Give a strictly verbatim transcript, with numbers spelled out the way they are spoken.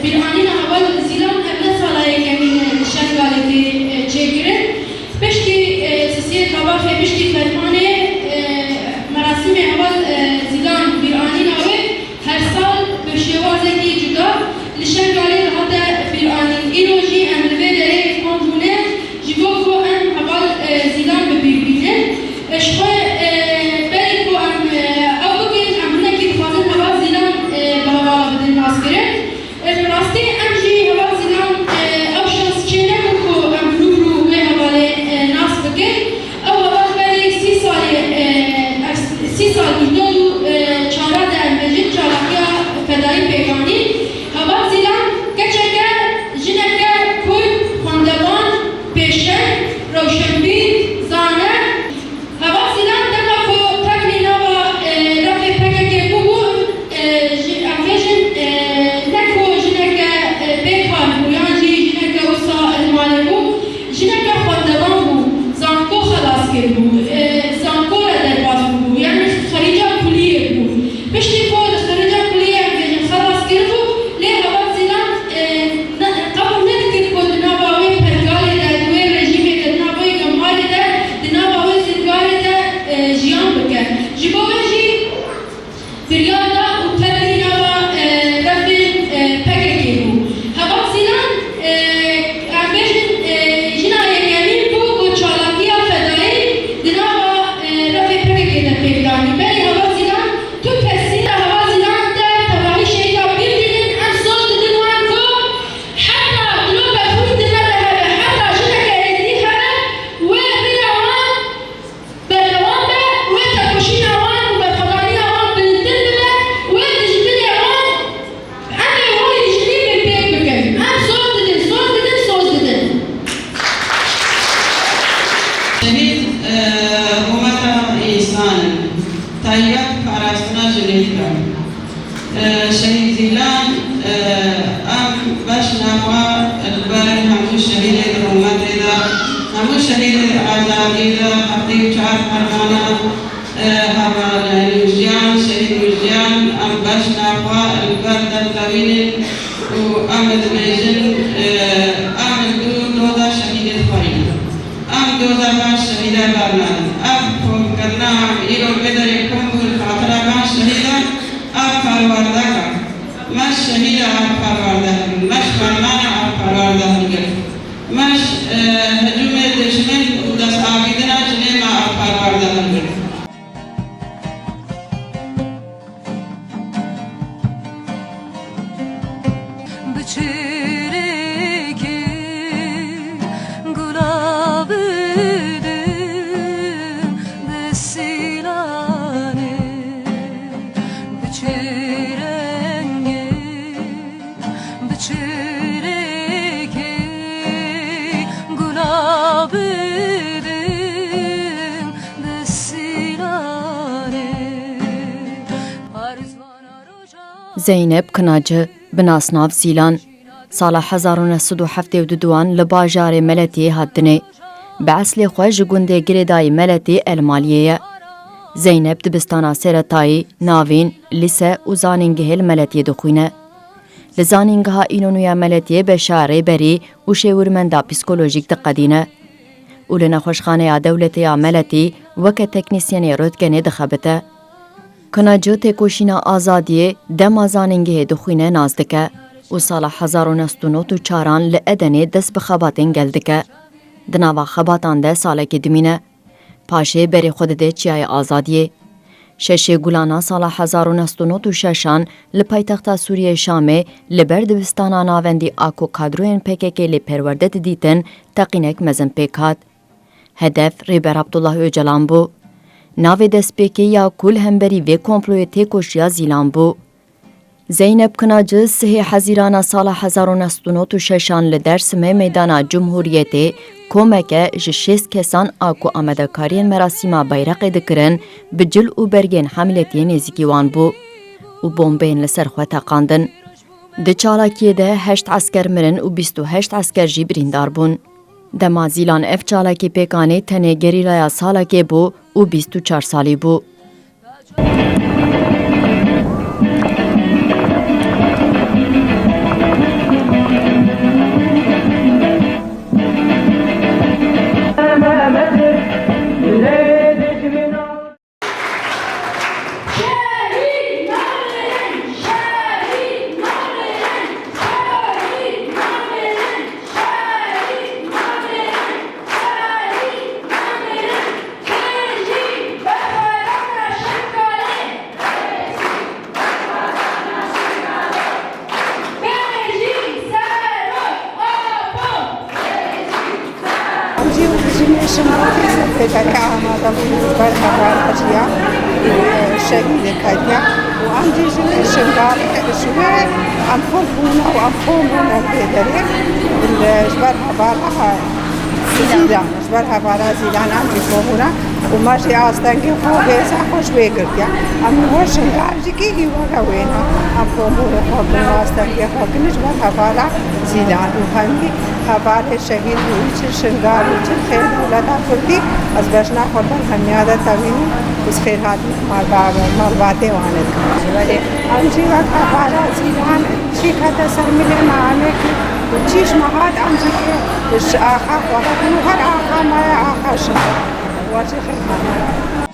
Bîranîna heval Zîlan ev ne sala yekemîn e li Şengalê tê, e, çêkirin. Piştî, e, sisiyê tabaxê, piştî fermanê, e, merasîmê heval, e, Zîlan bîranîna wê her sal bi şêwazekî cuda li Şengalê dihate bîranîn. Îro jî em li vê derê kom bûne. Ji bo ku em heval, e, Zîlan bi bîr bînin, e, ji xwe, e, berî ku em, e, ew bikin, em hinekî dixwazin heval Zîlan, e, bi hevala bidin naskirin. E, bi rastî em jî heval Zîlan, e, ew şans çênebû ku em bi rû bi rû wê hevalê, e, nas bikin. Ew heval berî sî salê, e, sî sal, hîjdeh û çar de em bêjin, çalakiya fedayî pêk anî. Heval Zîlan keçeke, jineke kurd, xwendevan, pêşeng, rewşenbîr, zane. Heval Zîlan dema ku tevlî nava, e, refê P K K bûbû, e, ji, em bêjin, e, ne ku jineke, e, bêkar bû, yan jî jineke wisa li malê bû, jineke xwendevan bû, zanko xelas kiribû, e, zanko re derbas bûbû, yanî xerîca kuliyê bû. Piştî ku li xerîca kuliyê, em bêjin, xelas kiribû, lê heval Zîlan, e, ne, qebûl nedikir ku di nava wê pergalê de, di wê rejîmê de, di nava wê gemarê de, di nava wê zîngarê de, e, jiyan bike. Ji bo wê jî biryar da û tevlî nava, e, refên, e, P K K bû. Heval Zîlan, e, em bêjin, e, jina yekemîn bû ku çalakiya fedayî di nava, e, refê P K K de pêk danî. Berî heval Zîlan tu kesî de heval Zîlan te tevahî şehîda bîr dînin, em soz didin wan ku heta dilo pevxwîn di me de hebe, heta jineke êzidî hebe, wê rêya wan berdewam be, wê tekoşîna wan û berxwedaniya wan bilindtir bibe, wê dijminê wan, em ê holê dijminê pêk bikin. Em soz didin, soz didin, soz didin. Şehîd, e, rûmeta însan in. Taybet parastina jinê dike. E, Şehîd Zîlan, e, em beşna xwe li ber hemû şehîdên rûmetê de, hemû şehîdên azadiyê de, heftê û çar fermana, e, heval Nûjiyan, Şehîd Nûjiyan, em beşna xwe li ber derdikevînin û em dibêjin, e, em li dû doza şehîdê xwe yîn. Em doza van şehîdan bernadin. Ev komkirina em îro vê derê kom bû li xatira van şehîdan, ev perwerdek e. Me şehîda ev perwerde hilgirt. Me ji fermana ev perwerde hilgirt. Me ji, e, hicûmê dijmin û destavîdina jinê me ev perwerde hilgirt. Bi çêrekê gula bidim, bi sîlanê, bi çêrengê, bi çêrekê gula bidim, bi sîlanê. Zeynep Kınaci, bi nasnav Zîlan, sala hezar û neh sed û heftê û du duan li bajarê Meletiyê hat dinê. Bi eslê xwe ji gundê Girêdayî Meletê Elmaliyê ye. Zeynep dibistana seretayî, navîn, lîse û zanîngehê li Meletiyê dixwîne. Li Zanîngeha Îlonû ya Meletiyê beşa rêberî û şêwirmenda psîkolojîk diqedîne û li Nexweşxaneya Dewletê ya Meletî weke teknîsyenê röntgenê dixebite. Kınaci têkoşîna azadiyê dema zanîngehê dixwîne nas dike û sala hezar û neh sed û nod û çaran li Edenê dest bi xebatên gel dike. Di nava xebatan de salekê dimîne. Paşê berê xwe dide çiyayê azadiyê. Şeşê Gulana sala hezar û neh sed û nod û şeşan li paytexta Sûriyê Şamê li ber dibistana navendî a ku kadroyên P K K lê perwerde didîtin, teqînek mezin pêk hat. Hedef Rêber Abdullah Ocalan bû. Navê destpêkê ya ku li hemberî vê komployê têkoşiya Zîlan bû. Zeynep Kınaci sihê Hezîrana sala hezar û neh sed û nod û şeşan li Dêrsimê Meydana Cumhuriyetê komeke ji şêst kesan a ku amadekariyên merasîma bayraqê dikirin, bi cil û bergên hemletiyê nêzîkî wan bû û bombeyên li ser xwe teqandin. Di çalakiyê de heşt esker mirin û bîst û heşt esker jî birîndar bûn. Dema Zîlan ev çalakî pêk anî, tenê gerîlaya salekê bû û bîst û çar salî bû. Şingalê ser pêşerê amade bûn ji ber hevara jiyan û şehîdê ketiya û em jî ji wê Şingalê, ji wê em xurt bûne û em kom bûne li vê derê, li, ji ber hevara Zîlan, ji ber hevara Zîlan em jî kom bûne û me jî astengê xwe û hêza xwe ji wê girtiye. Em niha Şingal jî kî hîwara wê ne. Em kom bûne xwe bin astengê xwe kirin ji ber hevara Zîlan û hemî hevalê şehîd bûyî çi Şingal û çi xêr dewleta Kurdî, ez bejna xwe berhemiya de tevînim û ez xêrhatina malba-, malbatê wan ê dikim. Belê. Em jî wek hevara Zîlan çî kete ser milê me, em ê kir û çî ji me hat, em jî kir ji axa xwe re bin û her axa me ye axa Şingal. Wa jî xêrhatina.